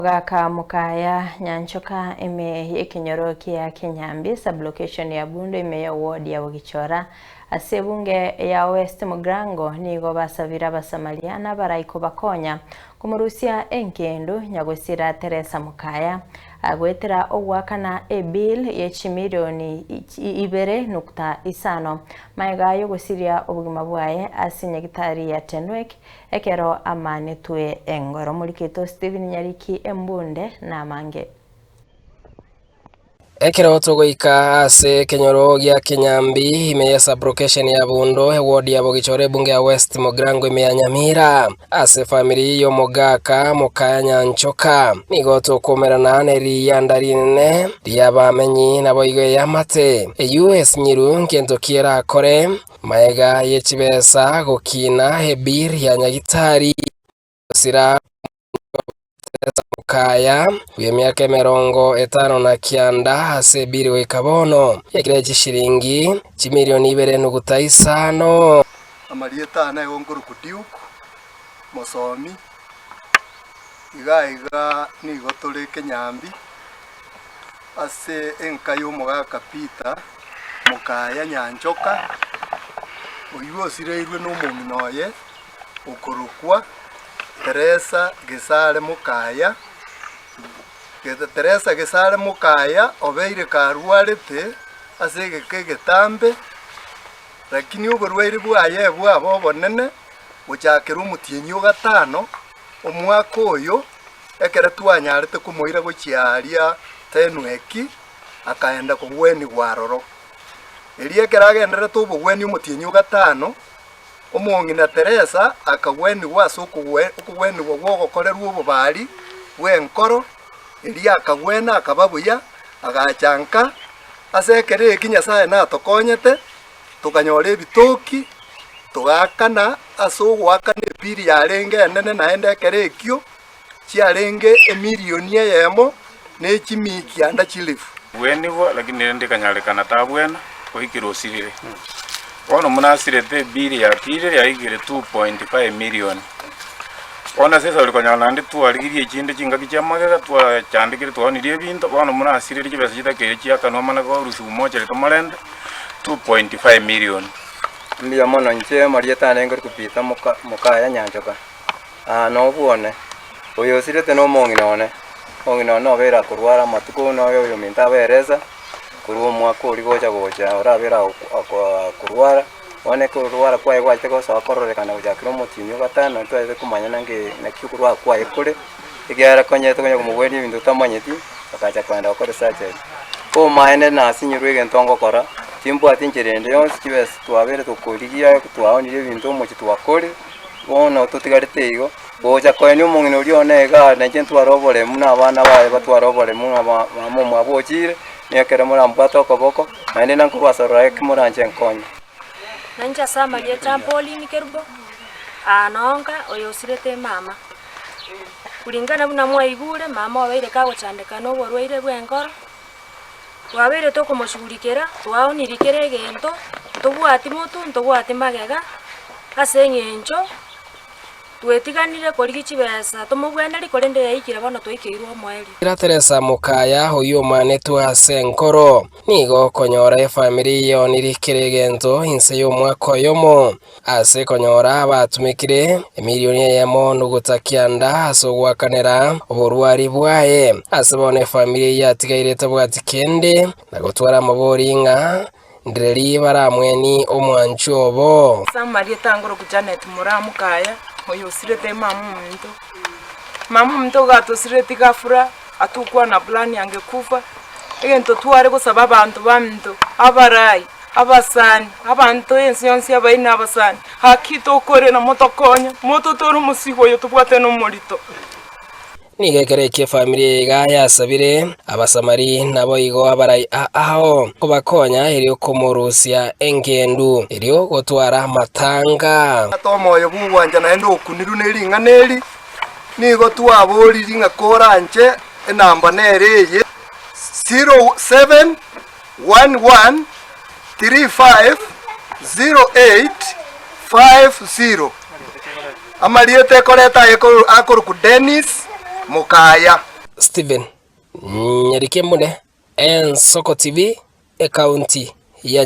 Gaka mokaya Nyanchoka ime y'ekenyoro kia Kenyambi, sub-location ya Bundo ime ya ward ya Bogichora ase ebunge ya West Mugirango nigo basabire Abasamaria na abarai kobakonya komorusia engendu nyagosira Teresa Mokaya goetera ogoakana ebill ye chimilioni ibere nukta isano magega yogosiria obogima bwaye ase nyagitari ya Tenwek Ekero amaanetwe engoro omorikito Stephen Nyariki embunde namange. Ekero togoika ase ekenyoro gia Kinyambi ime ye sub-location ya Bundo, eward ya Bogichora ebunge ya West Mugirango ime ya Nyamira, ase efamiri y'omogaka Mokaya Nyanchoka, nigo tokomerana ne riyanda rinene ri'abamenyi naboigo ey'amate eyio esinyiru nkento ki erakore Magega ye chibesa gokina ebir ya nyagitari gosira Mokaya bw'emiaka 59 ase ebiri goika bono yakire chishiringi chimilioni ibere nuguta isano. Amarieta ane igo nkorokwa Duke, mosomi, iga iga nigo tore Kenyambi, Ase enka y'omogaka Peter, mokaya Nyanchoka, oyio osireirwe nomong'ina oye okorokwa Teresa Gesare Mokaya. Teresa Gesare Mokaya obeire karwarete ase egeka egetambe, lakini oborwaire bwaye bwaba obonene gochakera omotienyi o gatano omwaka oyo. Ekero twanyarete komoira gochia aaria Tenweki, akaenda kogwenigwa aroro. Erio ekero agendererete obogwenia omotienyi o gatano, omong'ina Teresa akagwenigwa ase okogwenigwa gw'ogokorerwa obobari bw'enkoro, erio akagwena akaba buya, agacha nka. Ase ekero eki Nyasae natokonyete, tokanyora ebitoki, togaakana ase ogoakana ebiri yarenge enene naende ekero ekio chiarenge emilioni eyemo ne chimia kianda chilifu. Bwenigwa, lakini rende ekanyarekana tabwena, goikera osirire. Bono buna asirete ebiri yatirire yaikire 2.5 million. Bono ase esabari konyora naende twarigirie echinde chingaki chia magega, twachandekire twaonirie ebinto, bono buna asirire chibesa chitakeire chiakanwa mana korusiwa mochari tomorente 2.5 million. Mbuya mono inche amarieta ane nkore Peter Mokaya Nyanchoka. Aa nobwone, oyo osirete nomong'ina one, omong'ina one obeire akorwara amatuko buna oyo oyominto aberesa, korwa omwaka oria gocha gocha orabere akorwara, bono ekorwara kwaye gwachete gosoa kororekana gochakera omotienyi o gatano ntwaete komanya naki naki okorwara kwaye kore, ekiagera konyete konya komogwenia ebinto otamanyeti, akacha kogenda gokora esurgery. Omaene nasinyirwe egento ngokora, timbwati enchera ende yonsi chibesa twabeire tokorigia twaonirie ebinto omochie twakore. Bono totigarete igo, gocha koenia omong'ina oria one igaa, na inche ntware oboremu na abana baye batware oboremu ng'a mama omwabo ochire, na ekero morambwate okoboko, naende nankobasorora eki moranche nkonye. Nainche ase amarieta Pauline Kerubo, aa nonka oyo osirete mama. Kulingana buna mwaigure, mama obeire kagochandeka na oborwaire bw'enkoro, twabeire tokomoshughulikera, twaonirie kera egento, ntobwati motwe, ntobwati magega, ase eng'encho twetiganire korigia chibesa tomobwenerie korende yaikire bono twaikeirwe omoerio. Ira Teresa Mokaya oyio omanetwe ase enkoro, nigo okonyora efamiri yeonirie kera egento inse y'omwaka oyomo. Ase konyora abatumekire emilioni eyemo nuguta kianda ase ogoakanera oborwari bwaye. Ase bono efamiri eyio yatigaire etabwati kende, na gotwara amabori ng'a ndireri baramweni omwanchwa obo. Ase amarieta angoroku Janet Moraa Mokaya, oyo osirete mama ominto. Mama ominto iga atosireti ghafla, atukwa na plan angekufa, egento tware gosaba abanto baminto, abarai, abasani, abanto ense yonsi abaini abasani, haki tokorera motokonye, mototore omosigo oyo tobwate nomorito. Nigo ekero ekio efamiri eye iga yasabire Abasamari naboigo abarai ao kobakonya erio komorusia engendu erio gotwara amatanga. Ase omoyo bw'ogwancha naende okunirwe ne ring'ana eri, nigo twaboriri ng'a koranche enamba nere eye, 0711350850. Amarieta ekoreta aye akorokwa Dennis. Mokaya. Stephen Nyarike Mbune, Ensoko TV, Ekaunti.